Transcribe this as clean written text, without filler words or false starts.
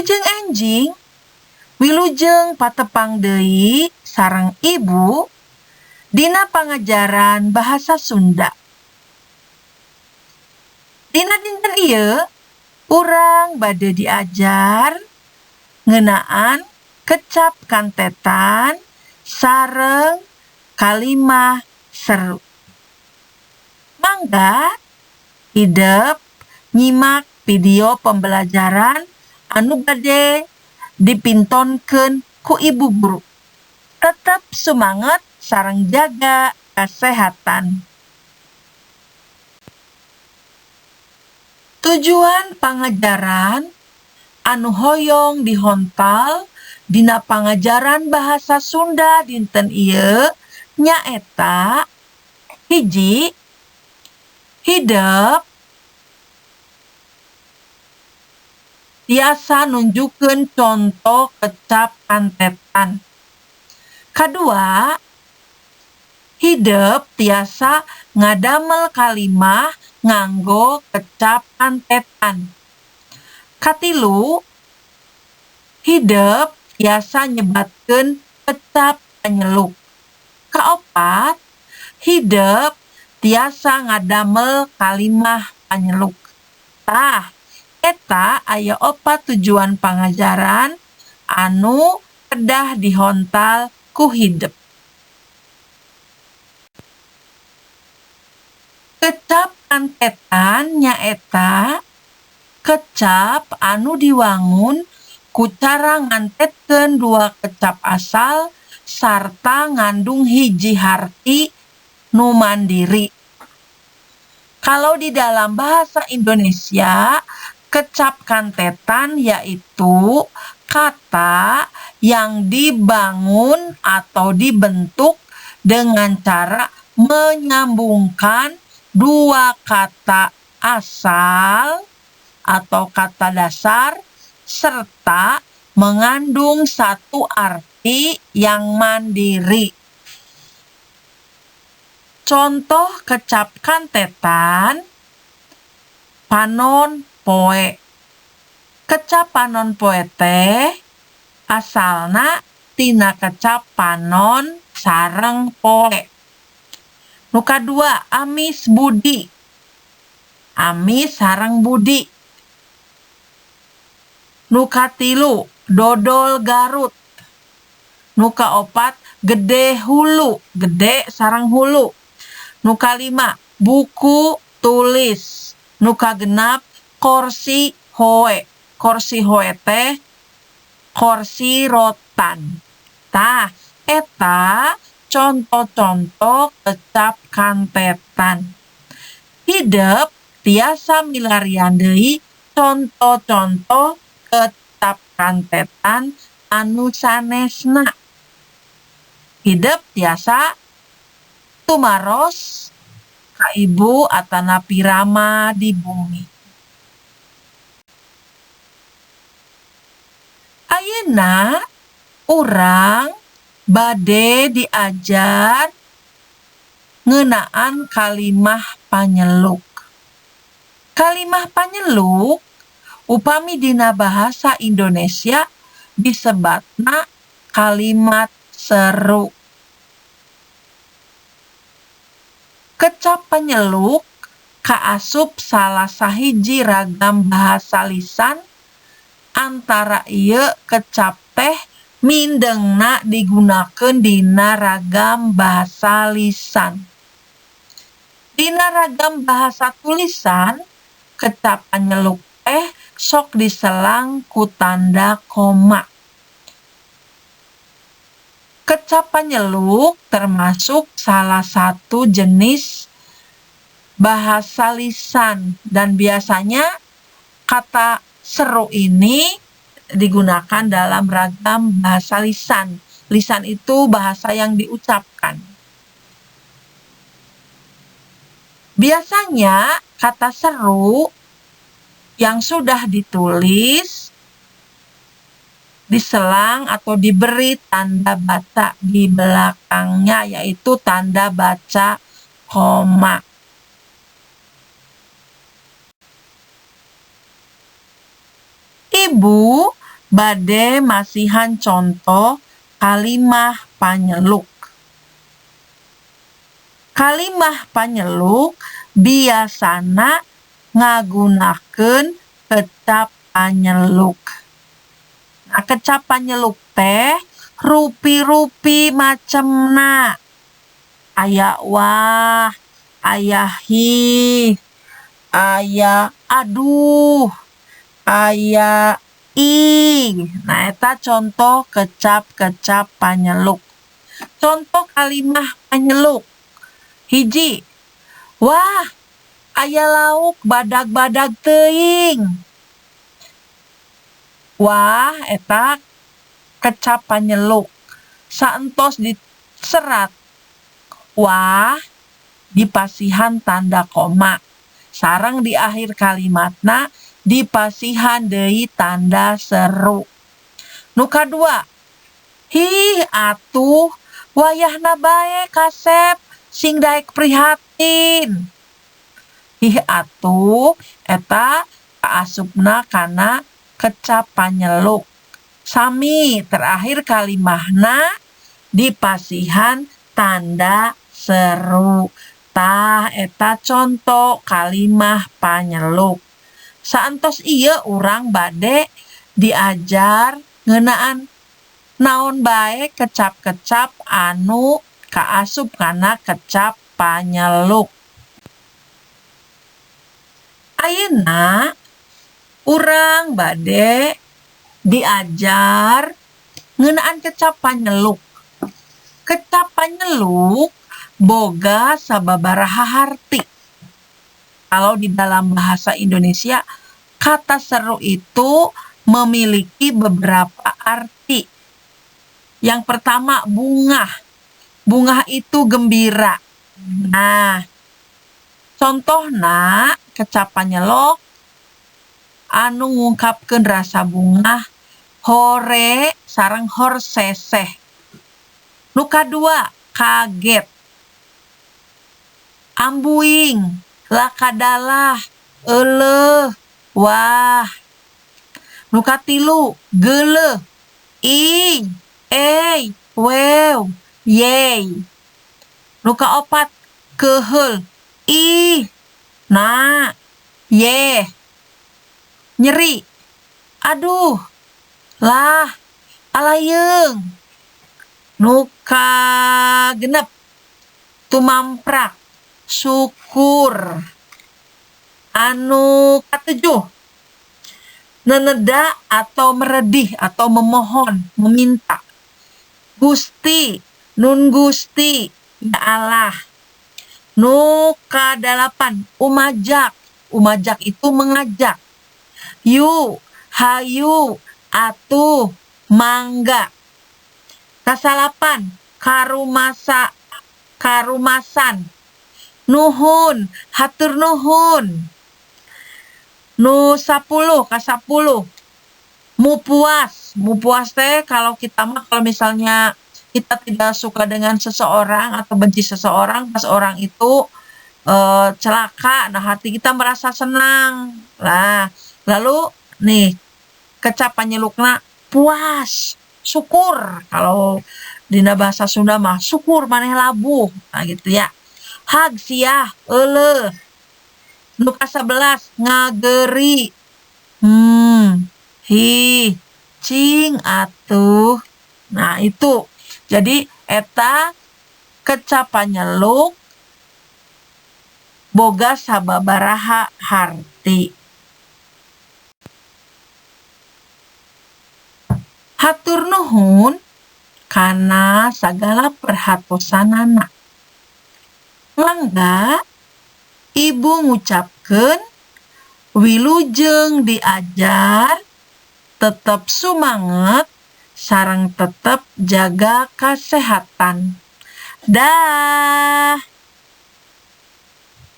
Wilujeng enjing, wilujeng patepang deui sareng Ibu dina pangajaran Bahasa Sunda. Dina dinten ieu urang bade diajar ngeunaan kecap kantetan sareng kalimah seru. Mangga hidep nyimak video pembelajaran anu bade dipintonkeun ku ibu guru. Tetep sumanget sareng jaga kasehatan. Tujuan pangajaran anu hoyong dihontal dina pangajaran Bahasa Sunda dinten ieu nyaeta hiji, hidep tiasa nunjukkeun conto kecap kantetan. Kadua, hidep tiasa ngadamel kalimah nganggo kecap kantetan. Katilu, hidep tiasa nyebatkeun kecap panyeluk. Kaopat, hidep tiasa ngadamel kalimah panyeluk. Tah, eta aya opat tujuan pangajaran anu kedah dihontal ku hidep. Kecap kantetan nyaeta kecap anu diwangun ku cara ngantetkeun dua kecap asal sarta ngandung hiji harti nu mandiri. Kalau di dalam bahasa Indonesia, kecap kantetan yaitu kata yang dibangun atau dibentuk dengan cara menyambungkan dua kata asal atau kata dasar serta mengandung satu arti yang mandiri. Contoh kecap kantetan, panon poe. Kecap panon poe teh asalna tina kecap panon sareng poe. Nu kadua, amis budi. Amis sareng budi. Nu katilu, dodol Garut. Nu kaopat, gede hulu, gede sareng hulu. Nu kalima, buku tulis. Nu kagenap, korsi hoe. Korsi hoe teh korsi rotan. Tah, eta conto-conto kecap kantetan. Hidep tiasa milarian deui conto-conto kecap kantetan anu sanesna. Hidep tiasa tumaros ka ibu atanapi rama di bumi. Ayeuna urang bade diajar ngeunaan kalimah panyeluk. Kalimah panyeluk upami dina bahasa Indonesia disebatna kalimat seru. Kecap panyeluk kaasup salah sahiji ragam bahasa lisan antara ieu kecap teh mindengna digunakeun dina ragam bahasa lisan. Dina ragam bahasa tulisan, kecap panyeluk teh sok diselang ku tanda koma. Kecap panyeluk termasuk salah satu jenis bahasa lisan dan biasanya kata seru ini digunakan dalam ragam bahasa lisan. Lisan itu bahasa yang diucapkan. Biasanya kata seru yang sudah ditulis diselang atau diberi tanda baca di belakangnya, yaitu tanda baca koma. Ibu Bade masihan conto kalimah panyeluk. Kalimah panyeluk biasana ngagunakeun kecap panyeluk. Nah, kecap panyeluk teh rupi-rupi macemna. Aya wah, aya hih, aya aduh, aya ih. Nah, eta contoh kecap-kecap panyeluk. Contoh kalimah panyeluk. Hiji, wah, aya lauk badag-badag teuing. Wah, eta kecap panyeluk. Saentos diserat wah, dipasihan tanda koma. Sareng di akhir kalimatna dipasihan deui tanda seru. Nu kadua, hih atuh wayahna bae kasep sing daek prihatin. Hih atuh eta kaasupna kana kecap panyeluk. Sami terakhir kalimahna dipasihan tanda seru. Tah, eta conto kalimah panyeluk. Saentos ieu urang bade diajar ngeunaan naon bae kecap-kecap anu kaasup kana kecap panyeluk. Ayeuna urang bade diajar ngeunaan kecap panyeluk. Kecap panyeluk boga sababaraha harti. Kalau di dalam bahasa Indonesia, kata seru itu memiliki beberapa arti. Yang pertama, bungah. Bungah itu gembira. Nah, contohna kecap panyeluk anu ngungkapkeun rasa bungah, hore sareng horseseh. Nu kadua, kaget. Ambuing, lakadalah, euleuh, wah. Nu katilu, geuleuh, ih, ey, wew, yey. Nu kaopat, keuheul, ih, na, yeh. Nyeri, aduh, lah, alayeung. Nu kagenep, tumamprak, syukur. Anu katujuh, neneda atau meredih atau memohon, meminta. Gusti, nun Gusti, ya Allah. Nu kadalapan, umajak. Umajak itu mengajak. Yu, hayu, atuh, mangga. Kasalapan, karumasa, karumasan. Nuhun, hatur nuhun. Nu 10, 10. Mupuas. Mupuas teh kalau kita mah, kalau misalnya kita tidak suka dengan seseorang atau benci seseorang, pas orang itu celaka, nah, hati kita merasa senang. Nah, lalu nih kecap panyelukna puas, syukur. Kalau dina bahasa Sunda mah syukur maneh labuh. Nah, gitu ya. Hag siah, euleuh. Nu 11, ngageri. Hi, cing atuh. Nah, itu. Jadi eta kecap panyeluk boga sababaraha harti. Hatur nuhun kana sagala perhatosanana. Mangga ibu ngucapkeun wilujeng diajar, tetep sumanget sareng tetep jaga kasehatan. Dah.